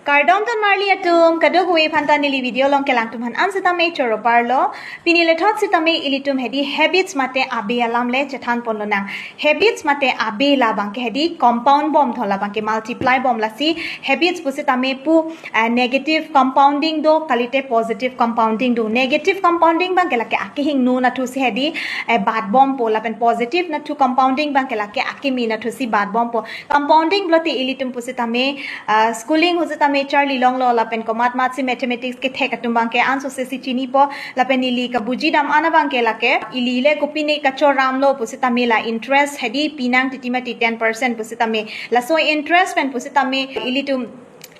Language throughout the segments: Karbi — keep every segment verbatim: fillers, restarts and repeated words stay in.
Kardom ton marli atum, kadokave aphanta neli video along kelang atum aphan an sitame choro parlo. Pini lethot sitame ilitum hedi habits mate abe alam le chethan ponlonang. Habits mate abe labangke hedi compound bom tho, labangke multiply bom. Lasi habits pusitame pu, ah, negative compounding do, kalite positive compounding do. Negative compounding abangke lake akehingno nathusi hedi, eh, bat bompo, lapen positive nathu compounding abangke lake akeme nathusi bat bompo. Compounding pulote ilitum pusitame, ah, schooling husitame charli longlo, lapen komat matsi mathematics kethek atum abangke ansose si chinipo, lapen ili kabuji dam an abangke lake ili le kopine kachoramlo pusitame la interest hedi pinang titi mati ten percent pusitame. Laso interest pen pusitame ilitum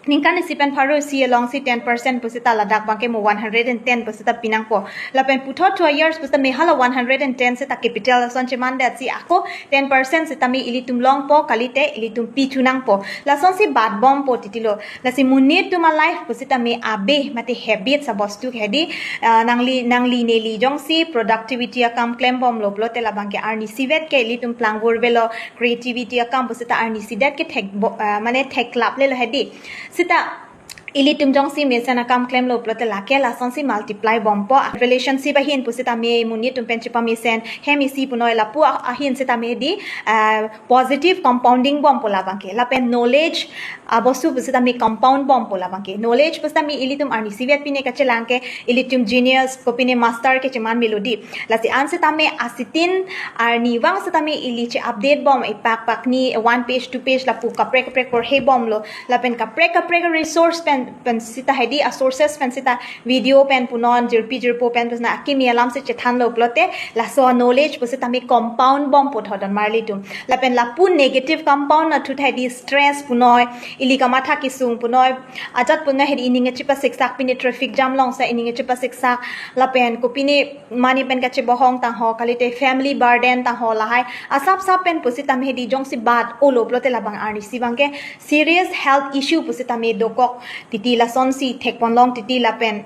ningkan isi pen pharo isi alongsi ten percent pusita ladak abangke mo one hundred and ten pusita pinangpo. Lapen puthot two years pusitame hala one hundred and ten sita capital ason chemandetsi ako ten percent sitame ilitum longpo, kalite ilitum pi chunangpo. Lasonsi bat bompo titilo. Lasi monit atum a-life pusitame abe mate habits abostu hedi, ah, nangli, nangli neli jongsi productivity akam klem bomlo pulote labangke arnisi vet ke ilitum plangvur velo, creativity akam pusita arnisi det ke thek bo-, ah, mane theklap lelo hedi. Sita ilitum jongsi mesen akam klemlo pulote lake lasonsi multiply bompo. Relationship ahin pusitame monit atum pen chepamesen, hem isi punoi lapu a-, ahin sitame hedi, ah, positive compounding bompo labangke. Lapen knowledge, ah, abostu pusitame compound bompo labangke. Knowledge pusitame ilitum arnisi vet pine kachelang ke ilitum genius kopine master ke cheman melodi. Lasi an sitame asitin arnivang sitame ili che-update bom, ipak pakni one page two page lapu kaprek kaprek porhe bomlo. Lapen kaprek kaprek resource pen, pen sita hedi a-sources pen sita video pen punon, jirpi jirpo pen pusna akeme alamsi chethanlo pulote laso knowledge pusitame compound bompo tho ton marli atum. Lapen lapu negative compound nathu hedi stress punoi, ili kamatha kesung punoi, ajat punoi hedi ining chepasiksak, pine traffic jam alongsi ining chepasiksak, lapen kopine money pen kachebohong tangho, kalite family burden tangho, lahai asap sap pen pusitame hedi jongsi bat olo pulote labang arnisi abangke serious health issue pusitame dokok titi, lasonsi thek ponlong titi. Lapen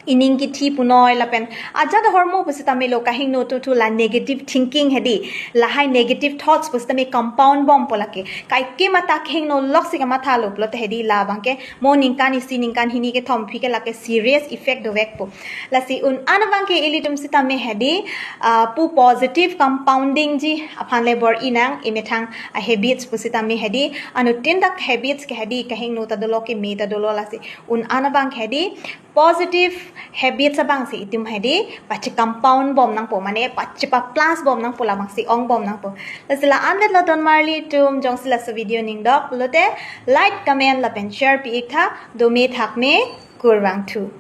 ining kithi punoi, lapen ajat ahormu pusitame lo kahingno thuthu, la negative thinking hedi, lahai negative thoughts pusitame compound bompo lake. Kaike matha kahingno loksi kamathalo pulote hedi labangke mo ningkan isi ningkan hini kethom aphi ke lake serious effect dovekpo. Lasi un an abangke ilitum sitame hedi, ah, pu positive compounding ji aphan le bor-inang, imethang a-habits pusitame hedi, anuttin dak habits ke hedi kahingno ta dolo, keme ta dolo. Lasi un an abangke hedi positive habits abangsi itum hedi pache-compound bom nangpo, mane pachepa-plus bom nangpo, labangsi ong bom nangpo. Lasi la-an detlo ton marli atum, jongsi laso video ning dok pulote like, comment lapen share pi-ik tha. Dome thakme, kurvangthu.